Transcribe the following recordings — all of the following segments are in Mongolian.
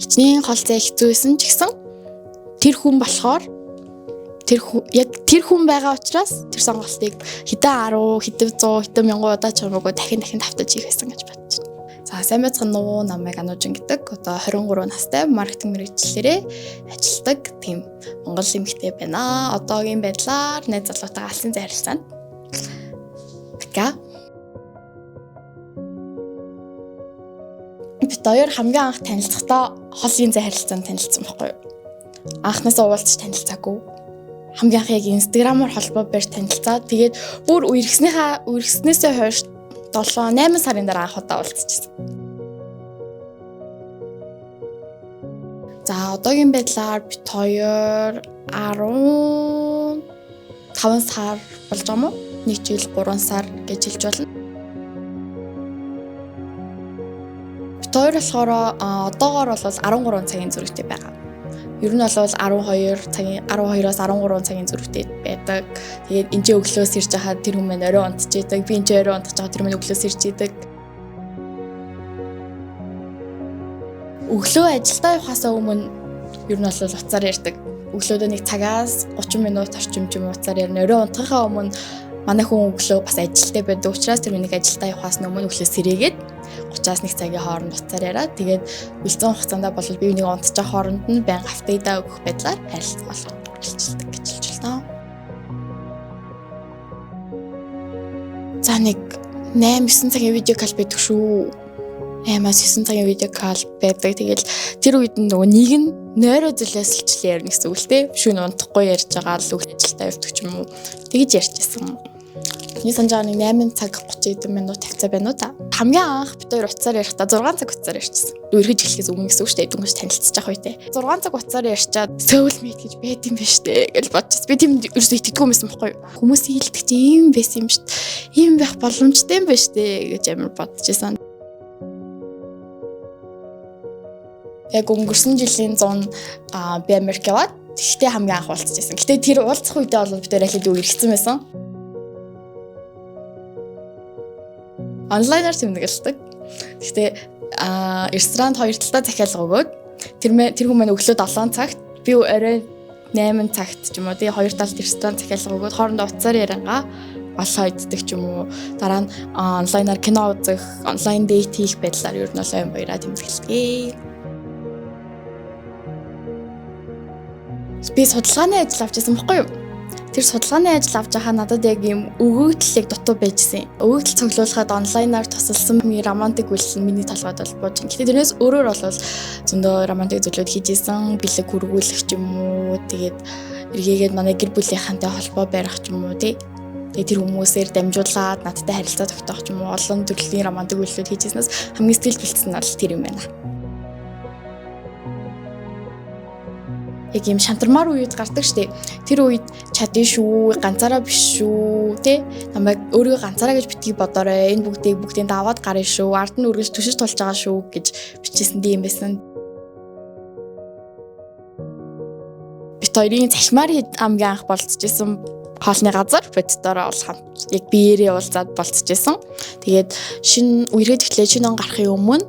Хичнээн хол зай хэцүү байсан ч гэсэн тэр хүн болохоор тэр яг тэр хүн байгаа учраас тэр сонголтыг хэдэн 10, хэдэн 100, хэдэн мянган удаа ч хамаагүй дахин дахин давтаж хийх байсан гэж бодож байна. За сайн байцгаана уу, намайг Анужин гэдэг. Одоо 23 настай маркетинг мэргэжлээрээ ажилладаг тийм монгол эмэгтэй байна. Одоогийн байдлаар найз залуутайгаа алсын зай харилцаанд. Така. Бид хоёр хамгийн анх танилцахдаа холын зай харилцаанд танилцсан байхгүй юу? Анхнаасаа уулзч танилцаагүй. Хамгийн анх яг Instagram-аар холбоо барьж танилцаад тэгээд бүр үерхснээсээ хойш 7 8 сарын дараа анх удаа уулзчихсан. За одоогийн байдлаар бид хоёр 15 сар болж байгаа юм уу? 1 жил 3 сар гэж хэлж болно. Бид хоёр болохоор одоогоор бол 13 цагийн зөрүүтэй байгаа. Ер нь бол 12 цагийн 12-оос 13 цагийн зөрүүтэй байдаг. Тэгээд энэ ч өглөөс ирж байхад тэр хүмүүс орой унтж идэг. Би энэ ч орой унтж байгаа тэр хүмүүс өглөөс ирж идэг. Өглөө ажилдаа явахаасаа өмнө ер нь бол утсаар ярьдаг. Өглөөдөө нэг цагаас 30 минут орчим ч юм утсаар ярина. Орой унтахынхаа өмнө манай хүн өглөө бас ажилтай байдаг учраас тэр хүнийг ажилдаа явахаас өмнө өглөө сэрээгээд 30-аас 1 цагийн хооронд утсаар яриад тэгээд үлдсэн хугацаанд бол би үнийг унтчих хооронд нь байнга апдейтаа өгөх байдлаар харилцаа болгоод үргэлжилдэг гэж хэлж байна. За нэг 8-9 цагийн видео кол байдаг шүү. 8-9 цагийн видео кол байдаг. Тэгэл тэр үед нь нөгөө нэг нь нойроо зөлөөсөлчлээ ярина гэсэн үг л дээ. Шүн унтахгүй ярьж байгаа л үг ажилдаа явдаг ч юм уу. Тэгэж ярьчихсан. Миний санаж байгаа нэг 8 цаг 30 хэдэн минут тавьцаа байна уу та. Хамгийн анх бид хоёр утсаар ярихдаа 6 цаг утсаар ярьчихсан. Үерхэж эхлэхээс өмнө гэсэн үг шүү дээ. Дөнгөж танилцчих үедээ. 6 цаг утсаар ярьчаад soulmate гэж байд юм байна шүү дээ гэж бодчихсон. Би тийм ерөөсөө итгэдэггүй байсан байхгүй юу. Хүмүүсийн хэлдэг чинь ийм байсан юм шүү дээ. Ийм байх боломжтой юм байна шүү дээ гэж амар бодчихсон. Яг өнгөрсөн жилийн 100 би Америк яваад тэгтээ хамгийн анх уулзчихсан. Гэтэ тэр уулзах үедээ бол бид хоёр аль хэдийн үерхсэн байсан. Онлайнаар тэмдэглэдэг. Гэхдээ ресторанд хоёр талдаа захиалга өгөөд тэр хүн маань өглөө 7 цагт би орой 8 цагт ч юм уу тий хоёр талд ресторан захиалга өгөөд хоорондоо утсаар яриангаа олоо иддэг ч юм уу дараа нь онлайнаар кино үзэх, онлайн дейт хийх байдлаар ер нь бол оюун баяраа тэмдэглэдэг. Би судалгааны ажил авч ирсэн баггүй юу? Тэр судалгааны ажил авч байхаа надад яг юм өгөгдөл яг дутуу байжсэн. Өгөгдөл цуглуулахад онлайнаар тусалсан миний романтик үйлдэл нь миний толгойд бол бууж. Гэтэ тэрнээс өөрөөр бол зөндөө романтик зүйлүүд хийж исэн, бэлэг хүргүүлэх ч юм уу, тэгээд эргээгээд манай гэр бүлийнхэнтэй холбоо барих ч юм уу тий. Тэгээд тэр хүмүүсээр дамжуулаад надтай харилцаа тогтоох ч юм уу, олон төрлийн романтик үйлдэлүүд хийж ирснээс хамгийн сэтгэл бэлдсэн нь бол тэр юм байна. Яг ийм шантармаар үед гардаг штеп. Тэр үед чадна шүү, ганцаараа биш шүү, тэ? Намайг өөрийгөө ганцаараа гэж битгий бодоорой. Энэ бүгдийг бүгдийг даваад гарна шүү. Ард нь үргэлж түшиж тулж байгаа шүү гэж бичсэн тийм байсан. Бид хоёрын цахимаар хамгийн анх болцож исэн хоолны газар боддороо бол хамт яг биеэрээ уулзаад болцож исэн. Тэгээд шинэ үерхэд эхлээд шинэ он гарахын өмнө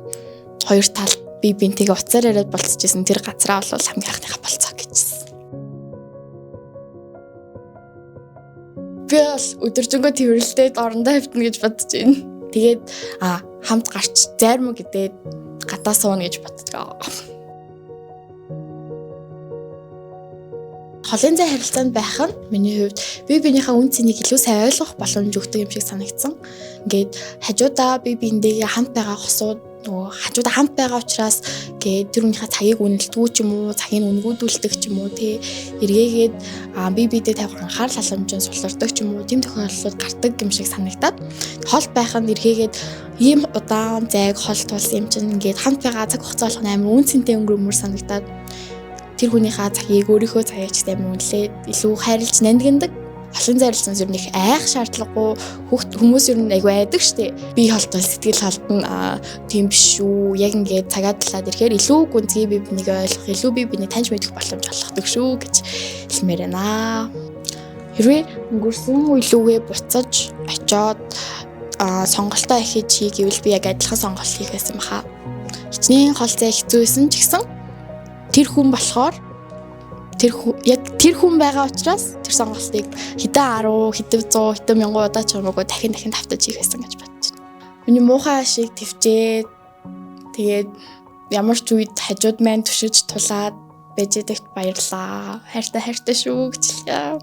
хоёр талд би бинтэйгээ утсаар яриад болцож исэн тэр газраа бол хамгийн анхныхаа болцоо гэжсэн. Би бол өдөржингөө тэрвэрлдээд орондоо хавтна гэж бодож байна. Тэгээд хамт гарч зайрмаг гэдэг гадаа сууна гэж боддог. Холын зай харилцаанд байх нь миний хувьд бие биенийхээ үн цэнийг илүү сайн ойлгох боломж өгдөг юм шиг санагдсан. Ингээд хажуудаа бие биендээ хамт байгаа хосууд нөгөө хажуудаа хамт байгаа учраас гээд тэр хүнийхээ цагийг үнэлдэггүй ч юм уу, цагийг үнгүүдүүлдэг ч юм уу тий. Эргээгээд бие биедээ тавих анхаарал халамж нь сулардаг ч юм уу, тийм тохиолдлууд гардаг юм шиг санагдаад хол байх нь эргээгээд ийм удаан зайг хол тулсан юм чинь ингээд хамт байгаа цаг хугацаа болгоно амар үн цэнтэй өнгөрөмөр санагдаад тэр хүнийхээ цагийг өөрийнхөө цагийг ч амар үнэлээд илүү хайрлж нандиндаг. Олон зайрлсан ер нь их айх шаардлагагүй хүмүүс ер нь айгүй айдаг штэ. Би холтол сэтгэл холдно тийм биш шүү. Яг ингээд цагаа талаад ирэхээр илүү гүнзгий би бинийг ойлгох, илүү би бинийг таньж мэдэх боломж олгодог шүү гэж хэлмээр байна. Хэрвээ өнгөрсөн үеүгээ буцаж очиод сонголтоо ахиж хий гэвэл би яг адилхан сонголт хийх байсан баха. Хичнээн хол зай хэцүү байсан ч гэсэн Тэр хүн болохоор тэр яг тэр хүн байгаа учраас тэр сонголтыг хэдэн 10, хэдэн 100, хэдэн мянган удаа ч юмгүй дахин дахин давтаж хийх байсан гэж бодож байна. Миний муухай ашиг төвчээд, тэгээд ямар ч үед хажууд маань түшиж тулаад байж идэгт баярлаа. Хайртай, хайртай шүү гэж хэлье.